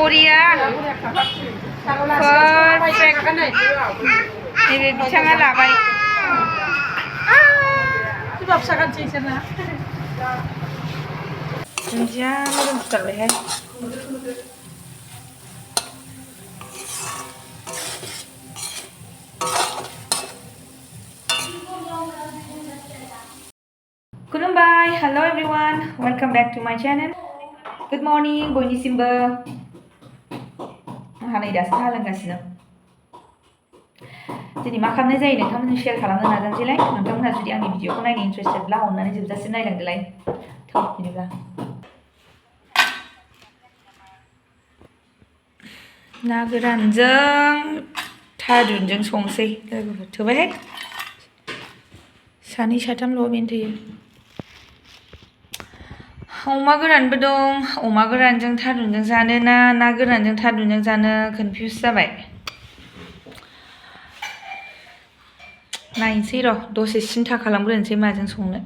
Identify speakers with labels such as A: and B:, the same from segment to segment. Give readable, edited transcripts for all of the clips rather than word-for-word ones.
A: बरिया perfect नैबे बिथाङा लाबाय दुन्दिया मोदोमथारबायहाय खुलुमबाय hello everyone welcome back to my channel good morning बयनिसिमबो आंहा नै दासो साहा लोंगासिनो दिनै मा खालामनाय जायो नोंथांमोनजों शेयार खालामनो नाजानोसैलाय नोंथांमोनहा जुदि आंनि भिडिअखौ नायनो इन्टारेस्टेडब्ला अननानै जोबजासिम नायलांदोलाय थ' बिदिब्ला ना गोरानजों थारुनजों संसै लोगोफोर थोबायहाय सानै साथामल' बेनो थोयो अमा गोरानबो दं अमा गोरानजों थारुनजों जानो ना गोरानजों थारुनजों जानो कनफिउज जाबाय नायनोसै र' दसे सिन्था खालामग्रोनोसै माजों संनो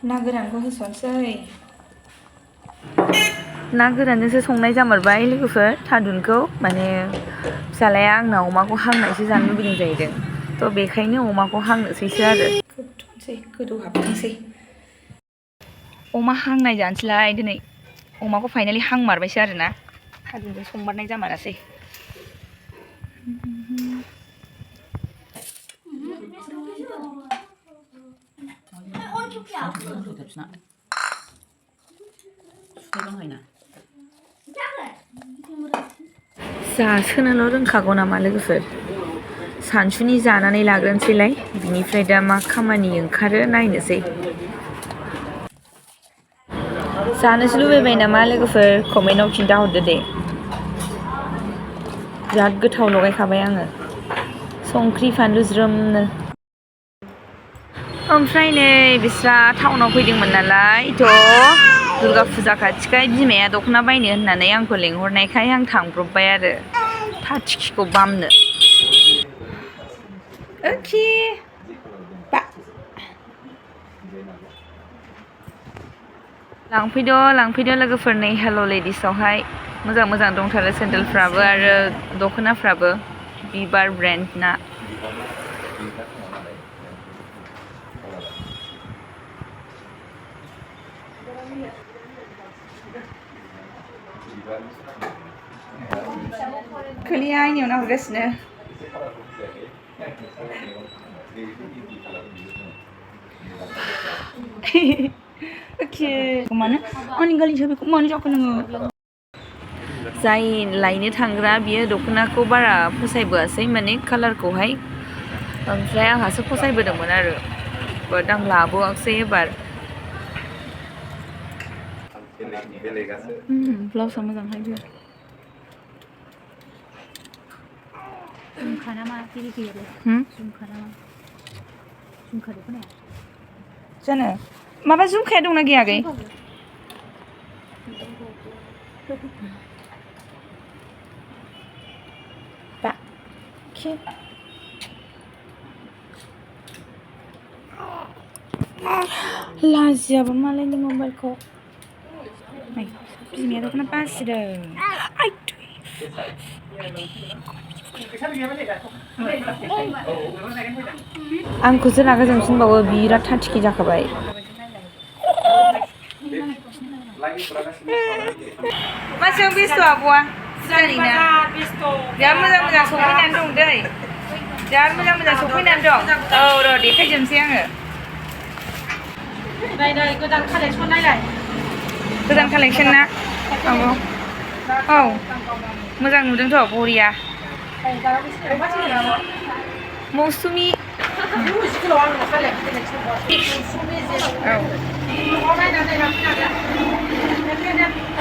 A: ना गोरानखौ होसनसै ना गोरानजोंसो संनाय जामारबाय लोगोफोर थारुनखौ माने फिसालाया आंना अमाखौ हांनायसो जानो लुबैदों जाहैदों थ' बेखायनो अमाखौ हांनोसैसो आरो गोदौहाबथोंसै अमा हांनाय जानोसैलाय दिनै अमाखौ फाइनालि हांमारबायसो आरोना थारुनजों संमारनाय जामारासै जासोनोल' रोंखागौ नामा लोगोफोर सानसुनि जानानै लाग्रोनोसैलाय बिनिफ्राय दा मा खामानि ओंखारो नायनोसै जानोसो लुबैबाय नामा लोगोफोर कमेन्टआव खिन्थाहरदो दे बिराद गोथाव लगायखाबाय आङो संख्रि फानलु ज्रोमनो ओमफ्राय नै बिस्रा टाउनाव फैदोंमोन नालाय थ' दुर्गा फुजा खाथिखाय बिमाया दख'ना बायनो होननानै आंखौ लेंहरनायखाय आं थांब्रबबाय आरो थाथिखिखौ बामनो ओके बा लांफैद' लोगोफोर नै हेल' लेडिसावहाय मोजां मोजां दंथारो सेन्देलफ्राबो आरो दख'नाफ्राबो बिबार ब्रेन्डना खोलिया आइनियाव नाहरगासिनो ओके मानो आंनि गालि बेखौ मानो जाखो नोङो जाय लायनो थांग्रा बियो दख'नाखौ बारा फसायबोआसै माने कालारखौहाय ओमफ्राय आंहासो फसायबोदोंमोन आरो बाट आं लाबोआखिसै एबार ब्लाउसआ मोजांहाय बियो जानो माबा झुमखाया दंना गैया आगै बा लाजियाबो मालायनि मबाइलखौ बिमाया दख'ना बासिदों आंखौसो रागा जोंफिनबावो बिराद थाथिखि जाखाबाय मासेयाव बेस्थ' आब'आ फुजानिना बिराद मोजां मोजां सफैनानै दं दै बिराद मोजां मोजां सफैनानै दं औ र' देखायजोबनोसै आङो नाय गोदान कालेक्सन नायलाय गोदान कालेक्सन ना औ मोजां नुदोंथ' बरिया मौसुमि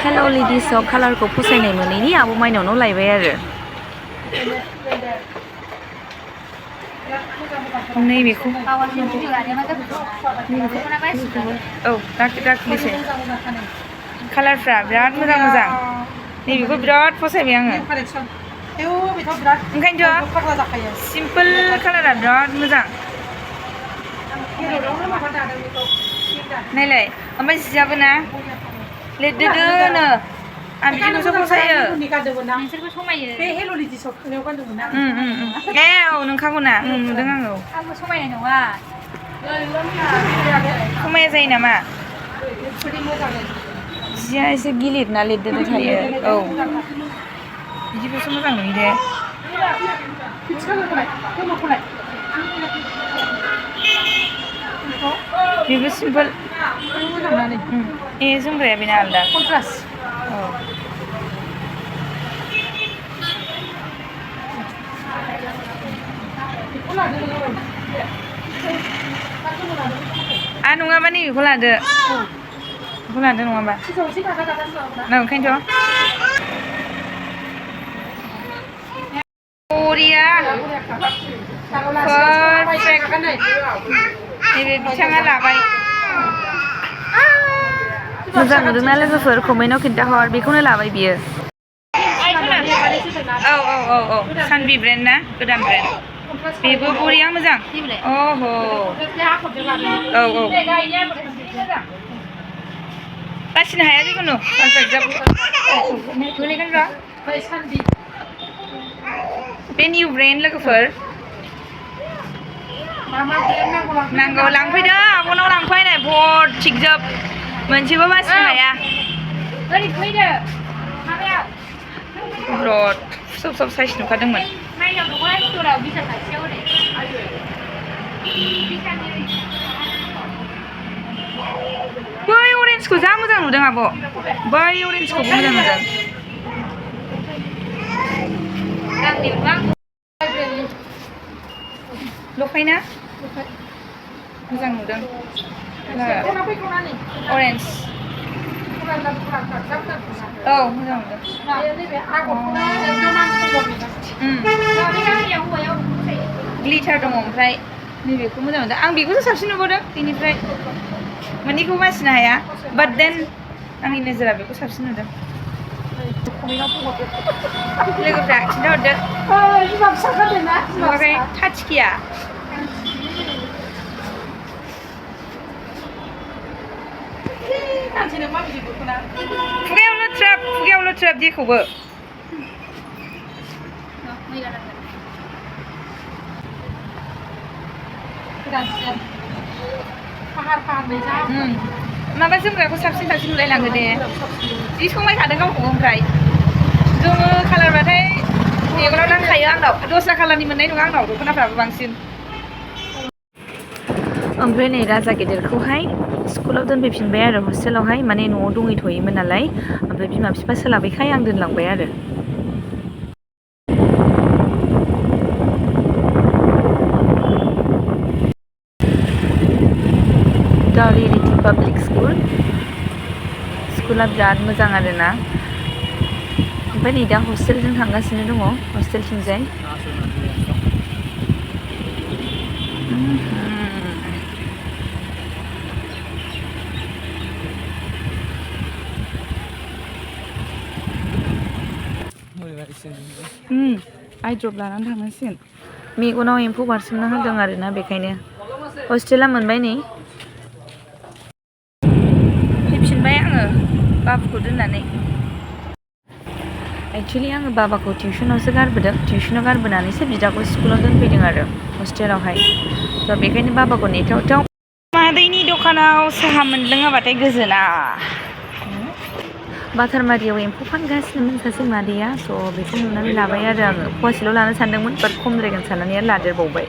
A: हेल' लेडिसाव कालारखौ फसायनाय मोनैनि आब' माइनावनाव लायबाय आरो नैबेखौ औ दाख्लैसो कालारफ्रा बिराद मोजां मोजां नैबेखौ बिराद फसायबाय आङो ओंखायनोथ' सिम्पोल कालारा बिराद मोजां नायलाय ओमफ्राय जियाबो ना लेरदोदोनो आं बिदिखौसो फसायो
B: नोंसोरबो समायो बे हेल' लेडिसाव थांनायाव गानदोंमोन ना
A: ए औ नोंखागौ ना नुदों आङो
B: आंबो समायनाय नङा
A: समाया जायो नामा जिया एसे गिलिर ना लिरदेरदेर थायो औ बिदिखौसो मोजां नुयो दे बेबो सिम्पोल ए जोमग्राया बेना आलदा
B: कन्ट्रास्ट
A: औ नङाबा नैबेखौ लादो बेखौ लादो नङाबा ओंखायनोथ' बरिया पारफेक्ट नैबे बिथाङा लाबाय मोजां नुदोंना लोगोफोर कमेन्टआव खिन्थाहर बेखौनो लाबाय बियो औ सानबि ब्रेन्ड ना गोदान ब्रेन्ड बेबो बरिया मोजां अह औ बासिनो हाया जिखुनु पारफेक्ट जाबाय गोलैगोन र' बे निउ ब्रेन्ड लोगोफोर नांगौ लांफैदो आब'नाव लांफैनाय भट थिगजोब मोनसेबो बासिनो हाया ब्लड सब साइज नुखादोंमोन बै अरेन्जखौ जा मोजां नुदों आब' बै अरेन्जखौबो मोजां नुदों लफायना मोजां नुदों अरेन्ज औ मोजां नुदों ग्लिटार दङ ओमफ्राय नैबेखौ मोजां नुदों आं बेखौसो साबसिन नुबावदों बेनिफ्राय मोननैखौ बासिनो हाया बाट देन आंनि नोजोरा बेखौ साबसिन नुदों लोगोफ्रा खिन्थाहरदो नुवाखै थाथिखिया खुगायावल' ट्राप जेखौबो माबा जोमग्राखौ साबसिन नुलायलाङो दे जि समायखादों गावखौबो ओमफ्राय गोमो खालारबाथाय मेगनाव नांखायो आंनाव दस्रा खालारनि मोननाय नङा आंनाव दख'नाफ्राबो बांसिन ओमफ्राय नै राजा गेदेरखौहाय स्कुलाव दोनफैफिनबाय आरो हस्टेलावहाय माने न'आव दंहैथ'योमोन नालाय ओमफ्राय बिमा बिफा सोलाबैखाय आं दोनलांबाय आरो रियेलिटि पाब्लिक स्कुला बिराद मोजां आरोना ओमफ्राय नै दा हस्टेलजों थांगासिनो दङ हस्टेलथिंजाय आइद्रप लानानै थांनांसिगोन मेगनाव एम्फौ बारसोमना होदों आरोना बेखायनो हस्टेला मोनबाय नै फैफिनबाय आङो बाबुखौ दोननानै एक्सुवेलि आङो बाबाखौ टिउसनावसो गारबोदों टिउसनाव गारबोनानैसो बिदाखौ स्कुलाव दोनफैदों आरो हस्टेलावहाय थ' बेखायनो बाबाखौ नेथावथाव मादैनि दखानाव साहा मोनलोङाबाथाय गोजोना बाथारमारियाव एम्फौ फानगासिनोमोन सासे मादैया थ' बेखौ नुनानै लाबाय आरो आङो फवासेल' लानो सानदोंमोन बाट खमद्रायगोन साननानै आरो लादेरबावबाय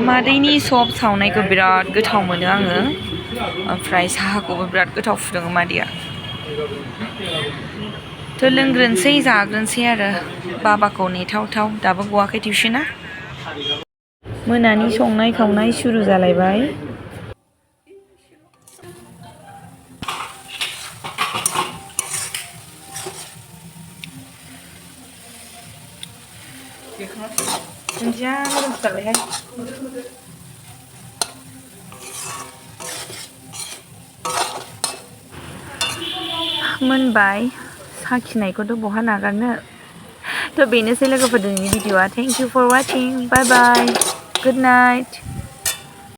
A: मादैनि सब सावनायखौ बिराद गोथाव मोनो आङो ओमफ्राय साहाखौबो बिराद गोथाव फुदुङो मादैया थ' लोंग्रोनोसै जाग्रोनोसै आरो बाबाखौ नेथावथाव दाबो गवाखै टिउसना मोनानि संनाय खावनाय सुरु जालायबाय दुन्दिया मोदोमथारबायहाय मोनबाय साखिनायखौथ' बहा नागारनो थ' बेनोसै लोगोफोर दिनैनि भिडिअ'आ thank you for watching bye bye good night